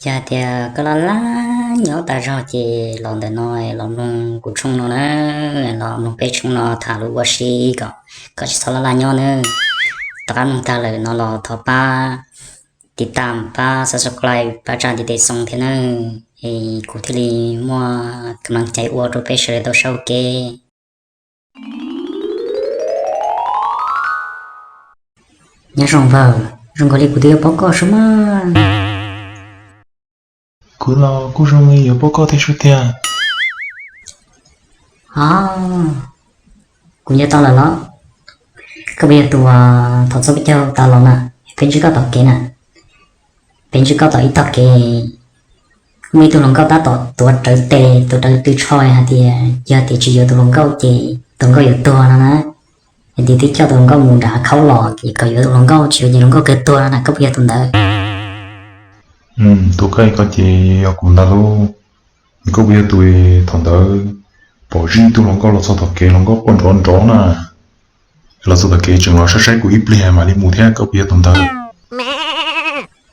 Yog hais tias koj laj laj nyob tas zog ces los ntawm no los mloog kuv tshooj no na, los mloog peb tshooj no tham lus ua si kom koj tsis txhob laj laj nyob nawb. Tom qab mloog tag lawm no los thov pab tiv tam, pab subscribe, pab tsa ntiv tes xoo thiab nawb, es kuv thiaj li muaj kam laj cai ua rau peb sawv daws tau saib ua ke. Nyob zoo npawg, zoo nkaus li kuv twb yuav paub koj xwb mas. Kuv los kuj zoo li yuav paub koj thiab xwb tiag. Kuv nco tau lawm los? Koj puas yog tus thaum txog peb caug tas los na, peb ntsib koj tom kev na, peb ntsib koj tom ib tog kev, muaj ib tug hluas nkauj tab tom tuav rawv tes tuav rawv tw tsho hais tias yog tias tsis yuav tus hluas nkauj ces tus hluas nkauj yuav tuag no na. Hais tias twb coj tus hluas nkauj mus nram khaub los ces kom yuav tus hluas nkauj, tsis yuav ces hluas nkauj kawg tuag no na, koj puas yog tus ntawd? Tus koj hais ko ces yog kuv ntag lauj. Koj puas yog tus thaum ntawd pom zij tug hluas nkauj los txog tom kev, hluas nkauj quaj nrov nrov na, los txog tom kev tseem los saib saib kuv ib pliag mam li mus thiab, koj puas yog tus ntawd?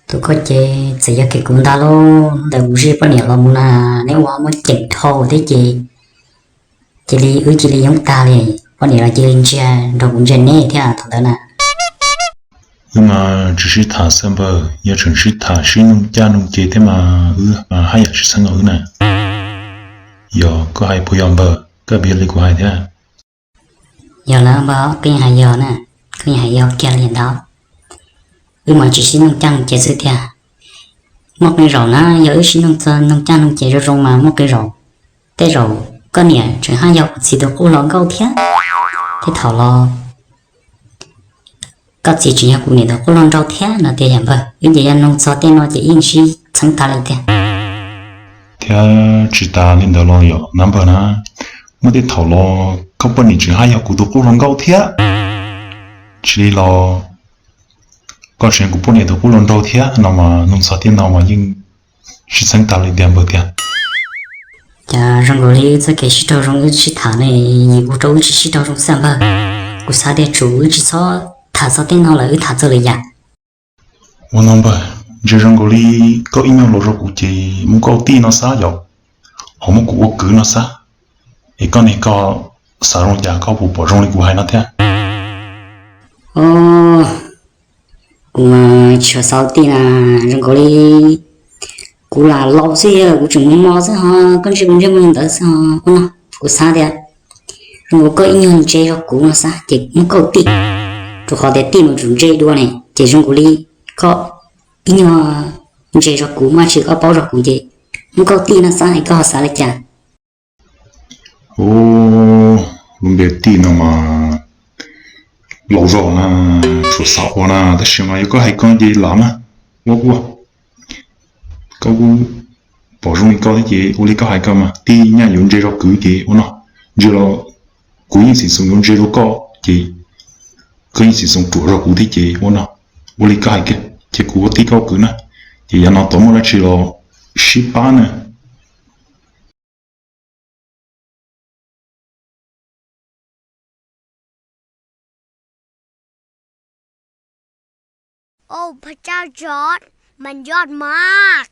Tus koj ces txawm yog kiag kuv ntag lauj. Hnub ntawd kuv zij poj niam los mus na, neb ua muab ceem dhau thiab ces cia li wb cia li yoob tag li. Poj niam los cia li ntsia nrog kuv ntsia neb thiab thaum ntawd na. Wb mas tsis sib tham xwb npawg, yog tseem sib tham sib noog caj noog ces thiab mas wb mas haj yam tsis txheeb nkaus wb na. Yog koj hais puas yog npawg, koj puas yog li kuv hais thiab? Yog lawm npawg, koj yeej hais yog na, koj yeej hais yog kiag li ntawd. Wb mas tsis sib noog caj noog ces xwb tiag. Muaj qee zaum na yog wb sib noog txog noog caj noog ces zoo zoo mas muaj qee zaum, tej zaum koj niam tseem haj yog kuv txiv tus qub hluas nkauj thiab. Tej thaum los koj txiv tseem yog kuv niam tus qub hluas nraug thiab no tiag yam npawg. Wb ces yog noog txog tej no ces yeej sib txheeb tag li tiag. Thiab tsis tas li ntawd los yog nab npawg na, muaj tej thaum los koj poj niam tseem haj yog kuv tus qub hluas nkauj thiab. Tsis li los koj tseem yog kuv poj niam tus qub hluas nraug thiab no mas noog txog tej no mas yeej sib txheeb tag li tiag npawg tiag. Cas zoo nkaus li wb txoj kev sib raug zoo wb sib tham ne, yim ua rau wb tsis sib raug zoo xwb npawg. Kuv xav tias tsum wb tsis txhob tham txog tej no lawm, wb tham txog lwm yam. Ua no npawg, ntsia zoo nkaus li koj ib nyuag los rau kuv ces muab koj ua tij no xav yom, ho muab kuv ua kwv no xav. Es koj ne koj xav zoo cas, koj puas pom zoo li kuv hais no thiab? Kuv mas tsis xav ua tij na, zoo nkaus li kuv lam laus xwb, yog kuv tseem mos mos xwb ho, koj ntsia kuv ntsej muag li ntawd xwb ho. Ua no, kuv xav tias zoo nkaus koj ib nyuag ntse zog kuv no xav ces muab koj ua tij, rau qhov tias tij mas tsum ntse dua ne, ces zoo nkaus li koj ib nyuag ntse zog kuv, muaj dab tsi koj paub zog kuv ces muab koj ua tij no xav, es koj ho xav li cas? Ub, lub npe tij no mas laus zog na, tshuav xav ua na, tab sis mas yog koj hais ko ces lam mas ua ua. Koj kuj pom zoo li koj thiab ces ua li koj hais ko mas tij nyaj yuav ntse zog kwv ces ua no. Ntsia los kuv yeej xim xoo yuav ntse dua koj ces koj yeej xim xoo ruam zog kuv thiab ces ua no. Ua li koj hais kiag ces kuv ua tij koj kwv na, ces yav no tau muaj dab tsi los sib pab na. โอ้ พระเจ้าจอร์จ มันยอดมาก